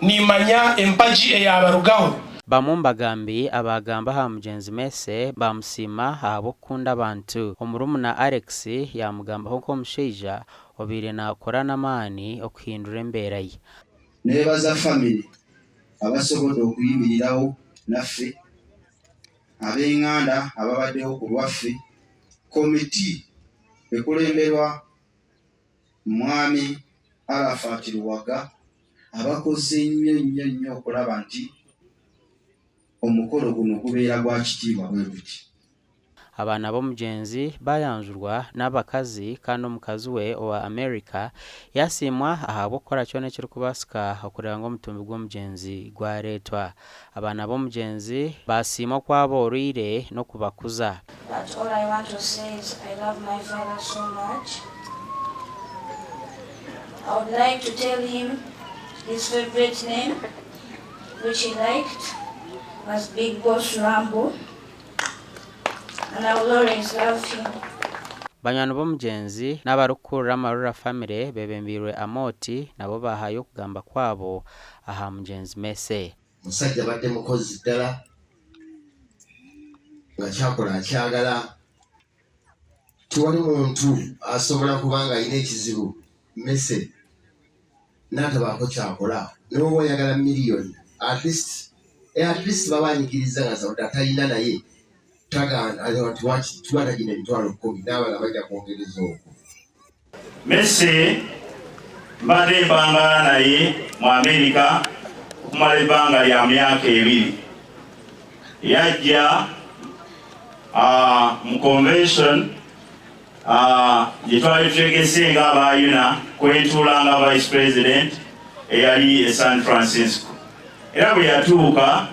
Nimmanya empagi eyaabarugaho. Bamwe omu bagambi abaagamba aha mugyenzi Messe baamusiima ahabw'okukunda abantu. Omurumuna Alex yaamugambaho nk'omushaija obaire naakora n'amaani okuhindura embeera ye. Nebaza famire abasobodde okuyimirirawo naffe, ab'enganda ababaddewo ku lwaffe, komiti ekulemberwa Mwami Arafat Luwaga abakoze nnyo nnyo nnyo okulaba nti omukolo guno gubeera gwa kitiibwa bwe guti. Abaana b'omugyenzi baayanjurwa n'abakazi kandi omukazi we owa America yaasiimwa ahabw'okukora kyona ekirikubaasika okureeba ngu omutumbi gw'omugyenzi gwareetwa. Abaana b'omugyenzi baasiima oku abooroire n'okubakuza. But all I want to say is I love my father so much. I would like to tell him his favorite name, which he liked, was Big Boss Rambo. And I will always love him. Banywani b'omugyenzi n'abarikukurira Amarura Family beebembeirwe Amooti nabo baahayo okugamba kwabo aha mugyenzi Messe. Musajja abadde mukozi ddala nga kyakola akyagala. Tewali muntu asobola kuba nga alina ekizibu mmese n'atabaako kyakola ne bw'oba oyagala miliyoni at least eh, at least baba anyigiriza nga zawudde atalina naye tagaana nti tuba tagina 100,000 n'abalala bajja kwongereza okwo. Messi mbadde mpangala naye mu Amerika okumala ebbanga lya myaka ebiri. Yajja mu convention gye twali tutegese nga aba UNAA kwentuula nga vice president eyali e San Francisco. Era bwe yatuuka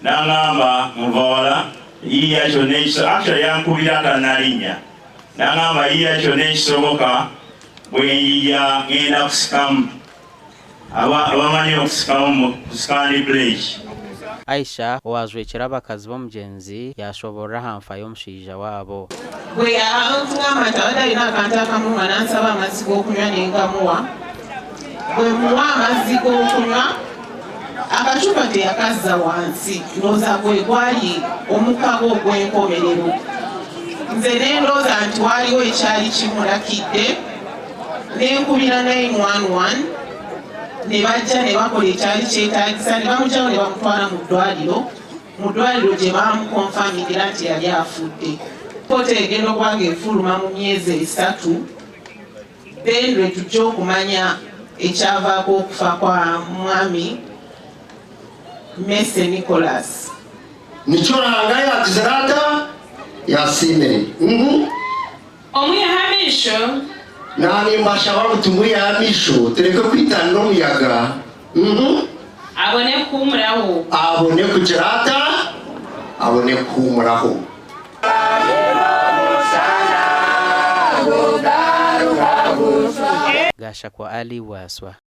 N'angamba Muvawala yiiya kyonna ekiso actually yankubira tannalinnya n'angamba yiiya kyonna ekisoboka bwe njija ngenda kusikamu abamanyi okusikamu mu kusikaani pledge. Aisha, owaajwekyera abakazi b'omugyenzi, yaashoboorora aha nfa y'omushaija waabo. Bwe yangamba nti abadde alina akantu akamuluma n'ansaba amazzi g'okunywa ne ngamuwa. Bwe muwa amazzi g'okunywa akacupa teyakazza wansi ndowooza gwe gwali omukka gwe ogw'enkomerero. Nze ne ndowooza nti waaliwo ekyali kimulakidde ne nkubira 911 ne bajja ne bakola ekyali kyetaagisa ne bamuggyawo ne bamutwala mu ddwaliro. Mu ddwaliro gye baamukonfamingira nti yali afudde. Lipoota egenda okuba ng'efuluma mu myezi esatu then lwe tujja okumanya ekyavaako okufa kwa mwami Messe Nicholas. Nikyo Ruhanga yaagizire ata? Yaasiimire. Omwiheho amaisho. Naanimbashaba ngu tumwiheho amaisho tureke kwitana n'omuyaga. Abone kuhuumuraho. Abone kugira ata? Abone kuhuumuraho. Gashakwa Ali Wasswa.